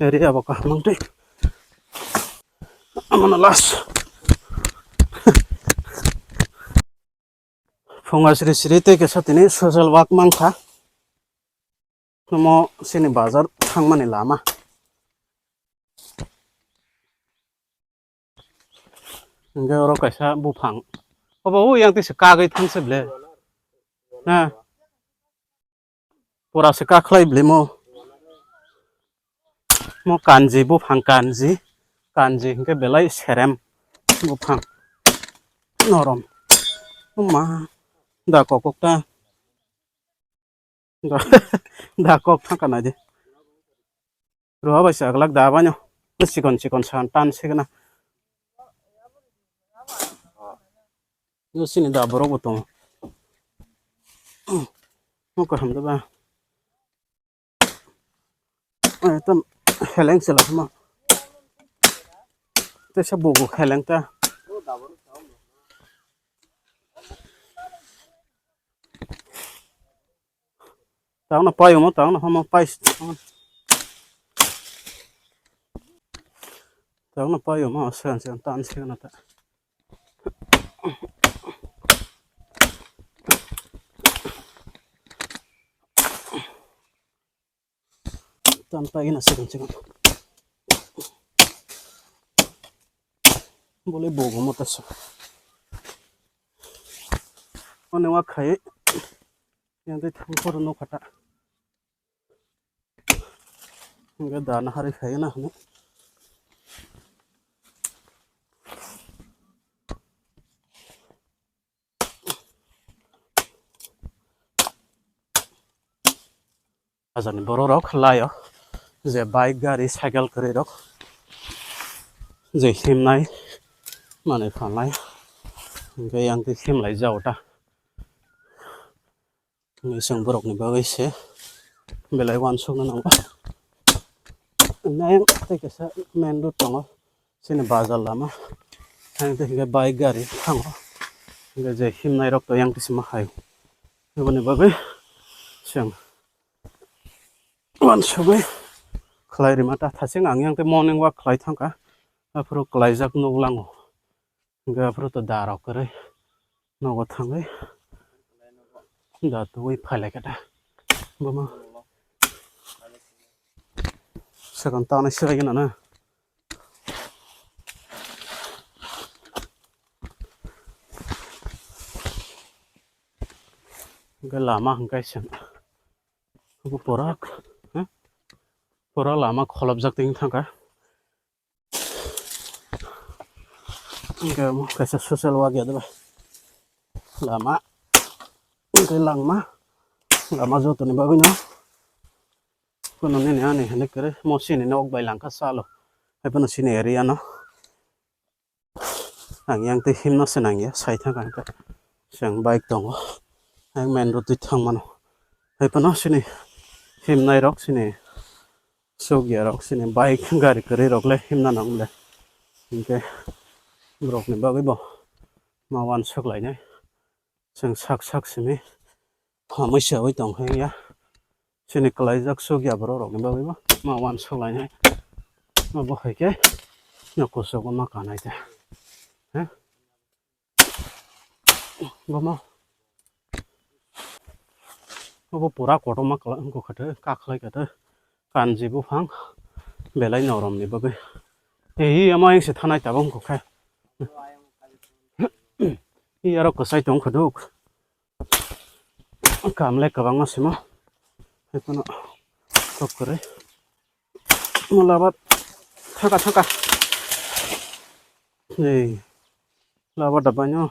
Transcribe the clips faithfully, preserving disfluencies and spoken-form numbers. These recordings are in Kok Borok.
Area bo kaham wng twi. Amano last. Phunga sri sri tei kisa tini social work mankha. Omo chini bazar thangmani lama. Hingke oro kaisa buphang. Obo o yang tisa kagwi thangse ble. Ha. Pura se kakhlai bwlwi mo. Mo kanji buphang kanji. Kanji hingke belai serem buphang. Norom. Oma. Da kokok ta. Da, da kok thangka naidi. Roha bai sa glak da baino. Sikon sikon san tan signa. Yo sini da borok bo tongo. Mo kaham da ba. Ekdom heleng se lama. Tesa bogo heleng ta. Tang na payo mo, tang na homo pais. Tang na payo mo, sen sen tan sen na ta. Tan paina second second. Bole bogo mota sa. One wa khai. Yang tei thang koro no khata. Hingke dana hari khai na hano. Ajani borok rok laio je bike gari cycle kwrwi rok je himnai manwi phalnai hingke yang twi himlai jago ta. Chwng borokni bagwi se belai uansukna nango. Ayang tei kaisa main road tongo, chini bazar lama. Ayang tei hwnkhe bike gari thango. Hwnkhe je himnairok to yang twi sima hai. Aboni bagwi chwng uansugwi khlai rima ta thaching ang yang tei morning walk khlai thangkha. Aphuru klaijak nuklango. Hingke aphuru to da rok kwrwi nogo thangwi da tubui phailaikha da. Bomo second tana swbaigwna na. Hingke lama hingke se bo pura, eh, pura lama kholopjak twi thangkha. Hingke omo kaisa social work ya de bai. Lama, hingke langma, lama jotoni bagwino. Kono nini ani hinwi kwrwi, mo chini nok bai langkha salo. Haiphano chini area no. Ang yang tei himno se nangya, sai thangkha hingke. Chwng bike tongo. Ang main road twi thangmano. Haiphano chini himnairok, chini Sukyarok chini bike gari kwrwirok le himna nang le. Hinkhe borokni bagwi bo ma uansuk lainai. Chwng sak sak simi hamwi se ui tong khe ya. Chini kwlaijak sukya borok rokni bagwi bo ma uansuk lainai. Obo hai khe no kuchugo ma kanai de. He? Bomo. Obo pura kotorma kwlai wngkha khe, kakhlai khe, kanji buphang belai noromni bagwi. Ei, ama ayang se thanai tabuk wngkha khe. Ei, aro kwchai tong khe duk. Kam le kwbangma simo. Haiphano kok kwrwi. Mula ba thaka thaka. Ei, laba da baino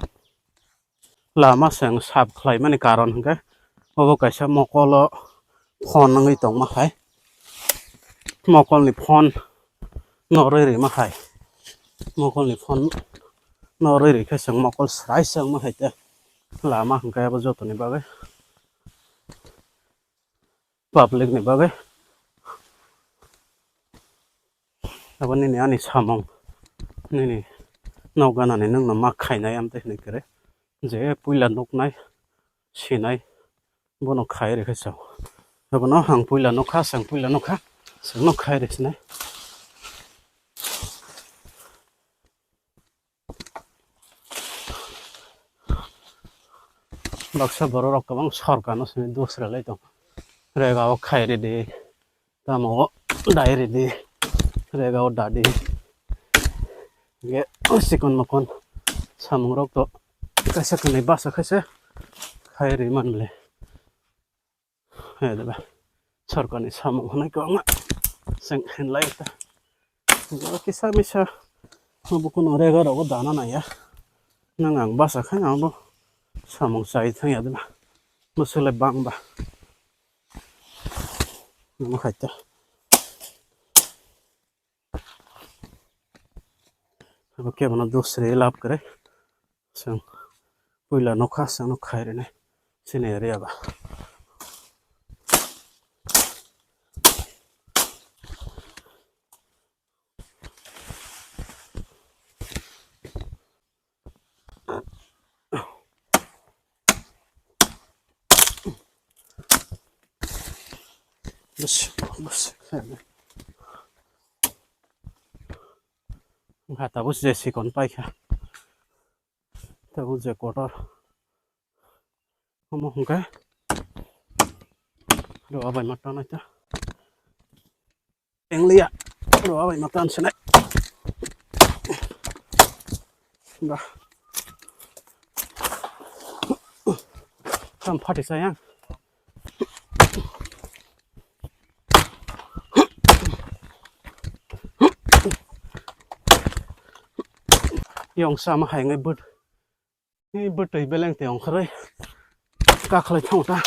lama se ang sap khlaimani karon hinkhe obo kaisa mokolo phone wngwi tongma hai. Mokolni phone no rwi rima hai. Mokolni phone no rwi rikhe chwng mokol swrai se wngma hai te. Lama hinkhe abo jotoni bagwi. Public ni bagwi. Abo nini ani samung, nini nok ganani nwngno ma khainai amtwi hinwi kwrwi. Je puila nuknai, sinai, bono khai rikhe chao. Abono ang puila nukha, chwng puila nukha. Chwngno khai rwksinai. Baksa borok rok kwbang sorkar no simi dos rwlai tongo. Rega o khai ridi, tamo o dai ridi, rega o dadi. Ge sikon mokon samung rok to kaisa kanwi basa khaisa khai ri man le. Hai da ba. Sorkar ni samung hwnwi kwbangma chwng hinlai ta. Bo kisa misa bo kuno rega rogo dana naiya. Nang ang basa khai ang bo samung chai thang ya da ba. Bo sele bang ba. Namo khai ta. Abo kebono dusri lab kwrwi. Chwng puila nokha chwngno khai rwnai chini area ba. Bus, bus. Wngkha tabuk je sikon paikha. Tabuk je kotor. Omo hwnkhe. Roa bai ma tanai ta. Engliya. Roa bai ma tan sinai. Ba. Kam phati sayang. Yong sama hai ngai but. Ni bwtwi beleng te ongkhorwi kakhlai thang ta.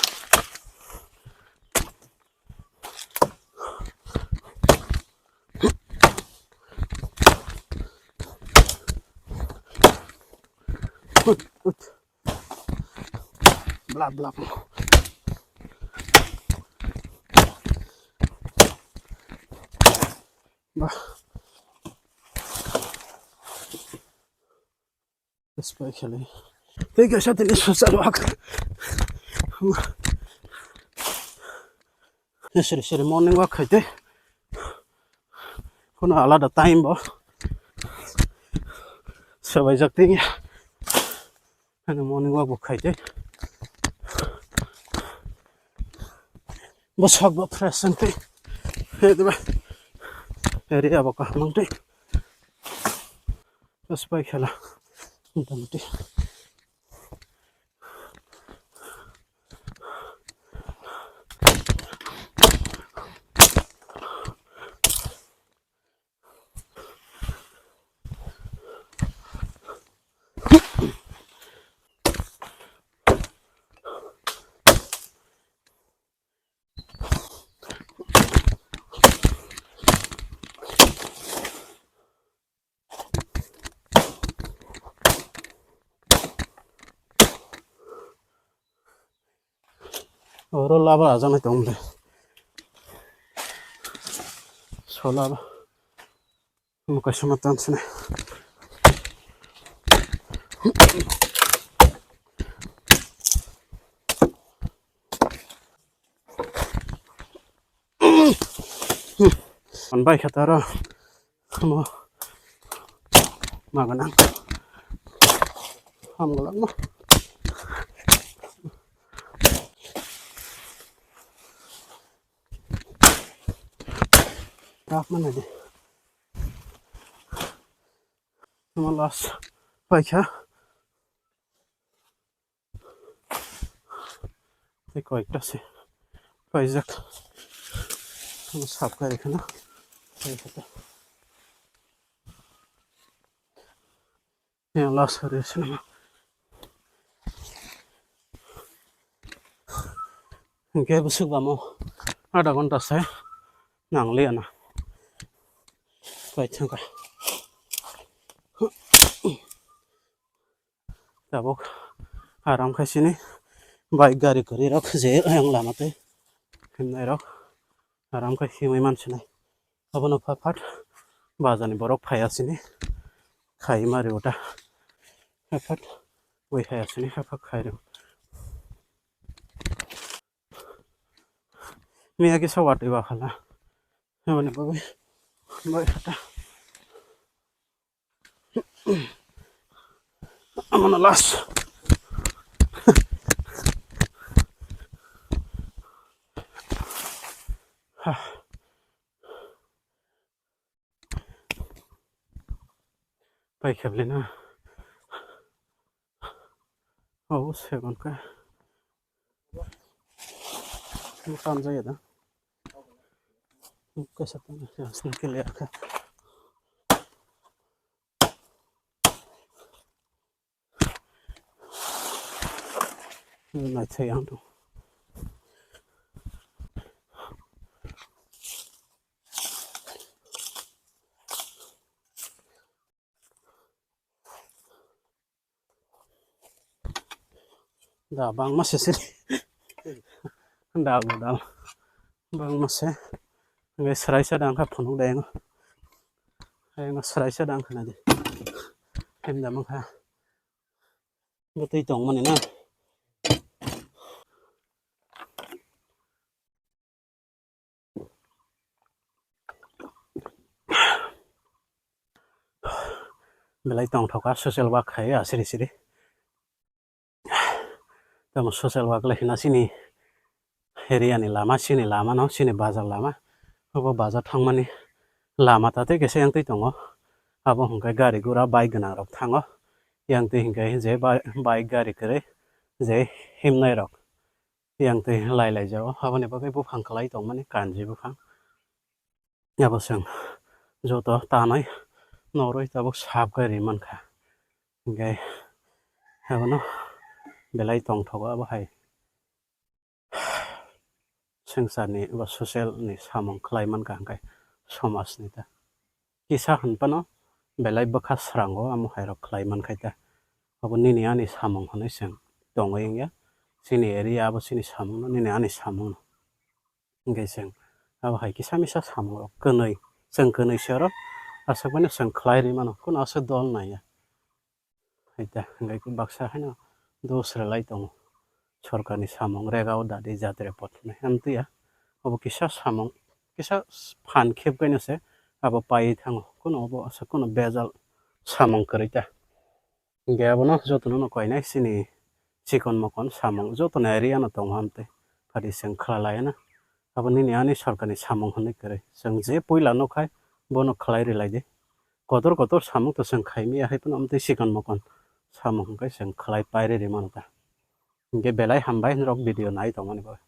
Ut, ut. Bla, bla. Bah. Spy kheli. Tei kaisa tini swchar wak. Siri siri morning walk khai tei. Kono alada time bo. Sabai jak tei. Ani morning walk bo khai tei. Bo sak bo fresh ang tei. He de ba. Area bo kaham ang tei. Spy khela. Mota moti. Oro laba ajaknai tong de. Sola ba. Omo kaisa ma tan sene. An bai kha taro. Omo maganang. Ham golak ma. Rap mana de. Omo last paikha. Tei koyekta se paijak. Omo sap kari kheno. Paikha ta. Yang last hari sini. Hingke bwswk bamo adha ghonta se nangliya na. Pai thangkha. Tabuk aram khai sini bike gari kwrwi rok je yang lama tei himnai rok aram khai himwi man sinai. Abono pha phat bazani borok phai asini khai mari ota. Pha phat wi hai asini pha phat khai rw. Miya kisa watwi ba khala. Aboni bagwi bai kha ta. Amano last. Pai khe bwlai na. Oh, seven ka. Tam jaya da. Kaisa tam jaya, sini clear ka. Naithai ang tu. Da bangma se siri. Da bo da bangma se. Ngai sraisa dang kha phunuk da yang. Yang sraisa dang kha na di. Hem da mang kha. Bo twi tong mani na. Belai tongthok kha social work khai asiri siri. Tamo social work lai hina sini area ni lama, sini lama no, sini bazar lama. Obo bazar thangmani lama ta tei kisa yang twi tongo. Abo hwnkhe gari gura bike gwnang rok thango. Yang twi hwnkhe je bai-, bike gari kwrwi je himnai rok yang twi lai lai jago. Aboni bagwi buphang kwlai tongmani kanji buphang. Abo chwng joto tanai norwi tabuk sap khe ri mankha. Hwnkhe abono belai tongthogo abo hai swngcharni ba social ni samung khlai mankha hwnkhe somajni ta. Kisa hwn phano belai bwkha srango amo hai rok khlai mankhai ta. Abo nini ani samung hwnwi chwng tongwi wngya. Chini area abo chini samung no, nini ani samung no. Hwnkhe chwng abo hai kisa misa samung rok kwnwi, chwng kwnwi se oro aswk mani chwng khlai rwi mano, kheno aswk dol naiya. Hai ta, hwnkhe baksa haino dos rwlai tongo. Sorkarni samung rega o dadi jatre pot hwnwi. Amtwi ya, obo kisa samung, kisa phan khep kaino se abo paiwi thango. Kheno obo aswk kheno bejal samung kwrwi ta. Hwnkhe abono jotono no koinai chini chikon mokon samung jotono area no tongo amtwi. Phati chwng khlai laiya na. Abo nini ani sorkarni samung hwnwi kwrwi. Chwng je puila nukhai bono khlai rwlai di. Kotor kotor samung to chwng khai maya hai phano amtwi chikon mokon samung hwnkhe chwng khlai pai rwi mano ta. Hwnkhe belai hambai norok video nai tongmani bagwi.